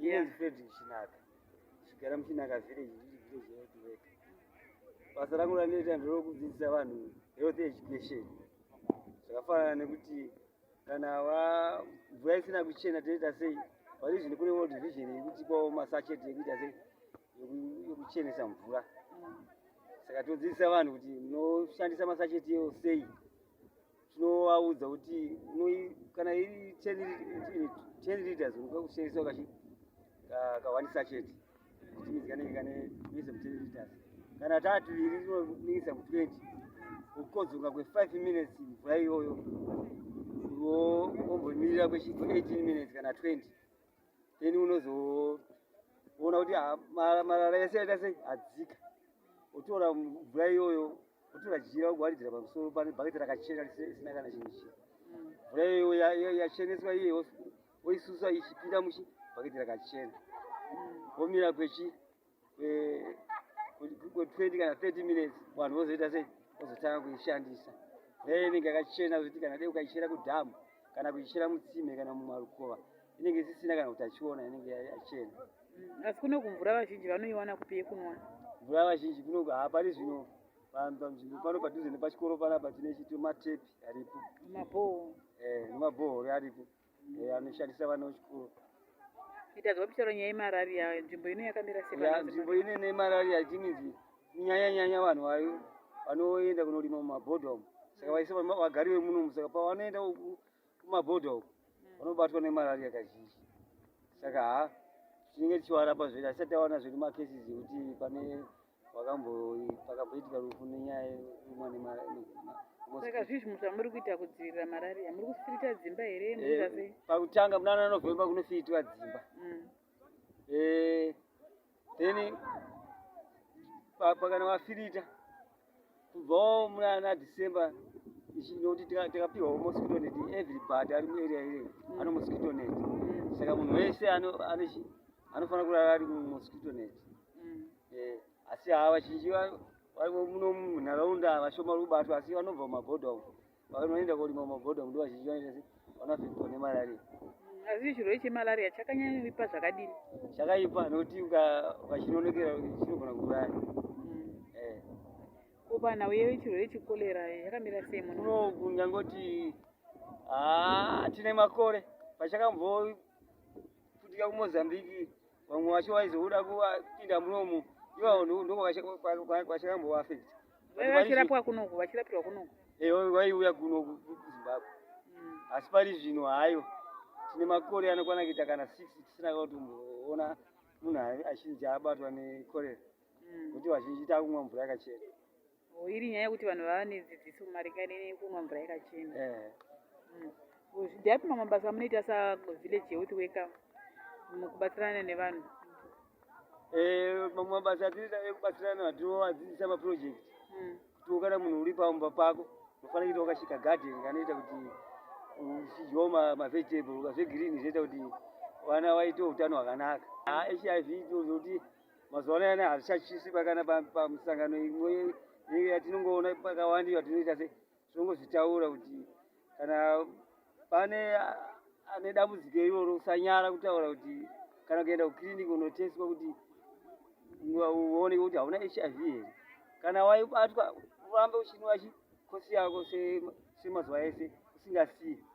Inonzi Frederick Chinaka, chigara muChinaka village, ndiri village health worker. Basa rangu randinoita nderokudzidzisa vanhu health education, zvakafanana nekuti kana wa mvura isina kuchena toita sei. Pari zvino kune World Vision yekutipawo masachet ekuita sei, yekuchenesa mvura. Saka todzidzisa vanhu kuti munoshandisa masachet iyoyo sei. Tinovaudza kuti kana iri 10 liters, unofanira kushandisa kachi ka one sachet, which kanenge kane noisa mu 10 liters. Kana tatuviri, tinoisa mu 20, ukodzonga kwe5 minutes mvura iyoyo, wombomirira kwe 18 minutes kana 20, then unozoona kuti marara ese aita sei, adzika. Otora mvura iyoyo, otora jira, ogwaridzira pamusoro pane bhaketi rakachena risina kana chinhu chii. Mvura iyoyo yacheneswa iye, woisusa ichipinda muchi bhaketi rakachena, womira kwechi kwe20 kana 30 minutes. Vanhu vozoita sei? Vozotanga kuishandisa. Mvura iyo inenge yakachena zvekuti kana dei ukaichera kudhamu kana kuichera mutsime kana mumarukova, inenge isisina kana utachiona, inenge yachena. Asi kuno kumvura vazhinji vanoiwana kupi yekunwa? Mvura vazhinji kuno hapari zvino panzvimbo pano padhuze nepachikoro panapa tine chito matepi aripo. Mabhoho? Nemabhohoro aripo, anoshandisa vana vechikoro. Itazwa picharo nyaya yemarariya, nzvimbo ino yakamira sei? Nzvimbo ino nemarariya chiminzi nyanya nyanya vanhu vanoenda kunorima mumabhodha umu. Saka vaise vagari vemunomu, saka pavanoenda kumabhodha uku vanobatwa nemarariya kazhinji. Saka ha, tinenge tichivarapa zvedu, asati tawana zvedu macases ekuti pane pakamboitika rufu nenyaya yekurumwa. Saka zvii zvimwe zvamuri kuita kudzivirira marariya? Muri kufirita dzimba here? Muri kuita sei? Pakutanga munana November kunofiritwa dzimba. Then pakana wafirita, kubvawo munana December, nokuti takapiwawo mosquito net. Everybody ari muarea ireyi ano mosquito net. Saka munhu wese anofanira kurara ari mumosquito net. Asi haa, vazhinji vari muno munharaunda vashoma vari kubatwa, asi vanobva mumabhodha umu, vanoenda korima mumabhodha umu, ndo vazhinji vanoita se vanoafektwa nemalaria. Asi chirwere chemalaria chakanyanyoipa zvakadini? Chakaipa nokuti ukachinonokera chinogona kuuraya. Ko panhau yechirwere chekorera yakamira sei muno? Kuno kungangoti haa, tine makore pachakamboputika kuMozambiki, vamwe vacho vaizoda kupinda munomu, ivavo ndokwachakambovafekta. Vaiva vachirapwa kunoku, vachirapirwa kunoku? Vaiuya kuno kuZimbabwe. Asi pari zvino hayo, tine makore anokwana kuita kana 6 tisina kutomboona munhu achinzi abatwa nekorera, nokuti vazhinji takumwa mvura yakachena. Oh, iri nyaya yekuti vanhu vava nedzidziso maringe nekunwa mvura yakachena. Ndeapi mamwe mabasa amunoita savillage health worker mukubatsirana nevanhu? Mamwe mabasa atinoita ekubatsirana, tinovadzidzisa maproject, kuti kana munhu uri pamba pako unofanira kuita wakashika garden kanoita kuti uchidyawo mavegetable zvegreen, zvinoita kuti vana vaite utano hwakanaka. HIV tozoti mazuva ano yana hazvichatyisi kana pamusangano imwe yatinongoona pakawandiwa, tinoita se tinongozvitaura kuti kana pane ane dambudziko iroro, usanyara kutaura, kuti kana kuenda kukiriniki unoteswa kuti uoneke kuti hauna HIV here. Kana waibatwa, urambe uchinwa chikosi yako semazuva ese, usingasii.